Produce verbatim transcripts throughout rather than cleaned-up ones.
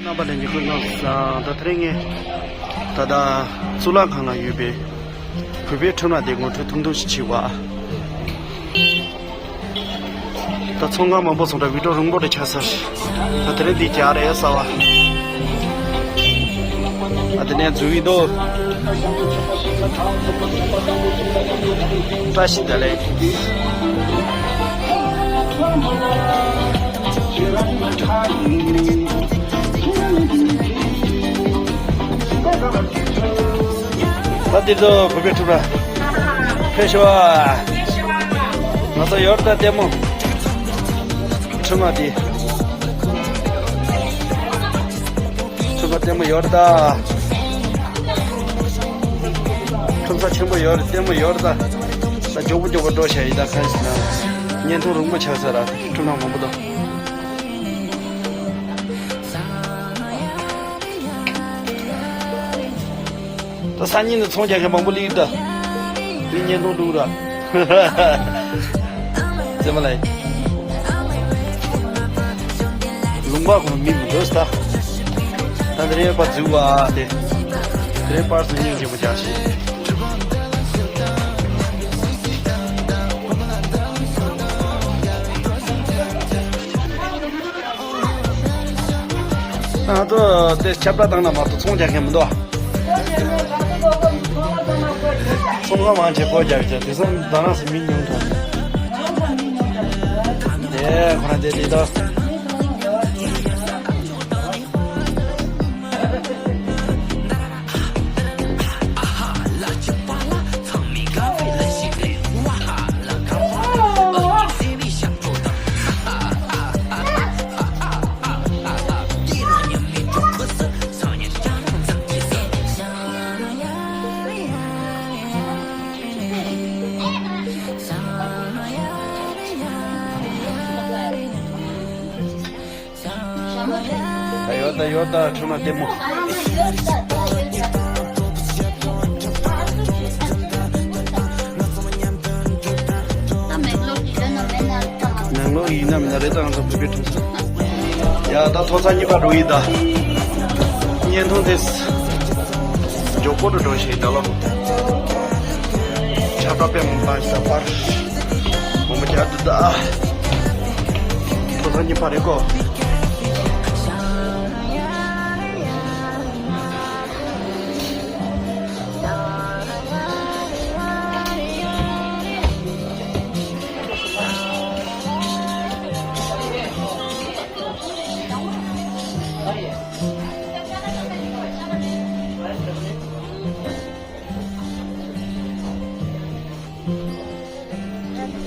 རྣམ་པ་ལྷན་རྒྱས་སྐུ་ཁམས་བཟང་། ད་དེ་རིང་ངས་ད་ལྟ་གཙུག་ལག་ཁང་ནང་ཡོད་པའི་བོད་པའི་ཁྲོམ་ར་དེ་ངོ་སྤྲོད་ཐུང་ཐུང་ཞིག་བྱེད་པ། ད་ཚོང་ཁང་མང་པོ་སོང་ད་བི་ཌིའོ་རིང་པོ་རེ་ཆགས་ས་རེད། ད་དེ་རིང་འདི་རྒྱག་རེད་ཟེར་བ། ཨ་དེ་ནས་འཛུལ་གྱི་འདུག་བཀྲ་ཤིས་བདེ་ལེགས། ད་འདི་ཚོ་བོད་པའི་ཁྲོམ་ར། ཕེབས་ཤོག་ང་ཚོ་ཡོད་ད་ལྟད་མོ། ཁྲོམ་ར་འདི། ཁྲོམ་ར་ལྟད་མོ་ཡོད་ད། ཁྲོམ་ས་ཆེན་པོ་ཡོད་རེད། ལྟད་མོ་ཡོད་ད། ད་མགྱོགས་པོ་མགྱོགས་པོ་འགྲོ་བྱ་ཡི་ད་གང་ཞིག་ན། བརྙན་ཐུང་རིང་པོ་ཆགས་ས་ར། ཁྲོམ་ར་མང་པོ་འདུག་ད་སང་ཉིན་ནས་ཚོང་རྒྱག་མཁན་མང་པོ་སླེབས་ད། དེ་བརྙན་ཐུང་བླུགས་ར། ཙེ་མ་ལའི། ལུང་པ་ཁོང་མི་མི་འདུག་ད། ད་དེ་རིང་པར་འཛུལ་བ་དེ། དེ་རིང་པར་སུ་སྙིང་རྗེ་པོ་རྒྱག་ཤིག་ང་ཚོ་དེ་ཆབ་བྲག་བཏང་ན་མ་གཏོགས་ཚོང་རྒྱག་མཁན་མི་འདུག་ཚོང་ཁང་མང་ཆེ་སྒོ་རྒྱག་བྱས་དེང་སང་ད་རང་སུ་མི་ཉུང་དྲགས། དེ་ཁོ་རང་དེ་དེ་ད། ད་ཡོད་ད་ཡོད་ད་ཁྲོམ་ར་ལྟད་མོ། ནང་ལོགས་ཡིན་ནམ་ན་རེད་ད་ང་ཚོ་བོད་པའི་ཁྲོམ་ས། ཡ་ད་ཐོག་ཚ་གཉིས་པ་འགྲོ་ཡི་ད། བརྙན་ཐུང་དེ་མགྱོགས་པོ་འགྲོ་བྱེད་ད་ལོ། ཆ་ད་པའི་མོ་པ་ཞིག་ད་པར། མོ་མོ་ཅག་འདི་ད། ཐོག་ས་གཉིས་པ་རེད་གོ།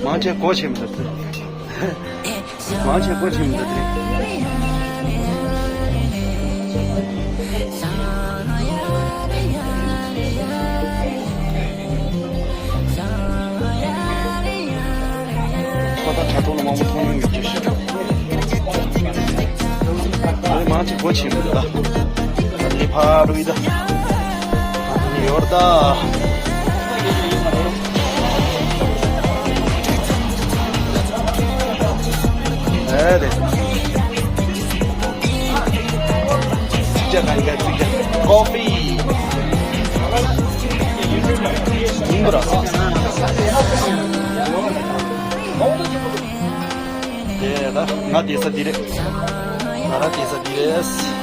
མང་ཆེ་སྒོ་ཕྱེ་མི་འདུག་ཟེར། མང་ཆེ་སྒོ་ཕྱེ་མི་འདུག་ཟེར། ཁོ་ད་དྲ་གྲོགས་ལ་མང་པོ་མཐོང་མྱོང་ཡོད་ཀྱི་ཞིག་ཨ་རེ་མང་ཆེ་སྒོ་ཕྱེ་མི་འདུག་ད། ལི་ཕ་རུ་ཡི་ད། ཡོར་ད། ཨེ་རེད། ཅིག་ཅར་ག་ཡི་ག་ཅིག་ཅར། ཀོ་ཕི། ཡིན་པ་ར། དེ་ལ་ང་བསྡད་ས་འདི་རེད། ང་རང་བསྡད་ས་འདི་རེད།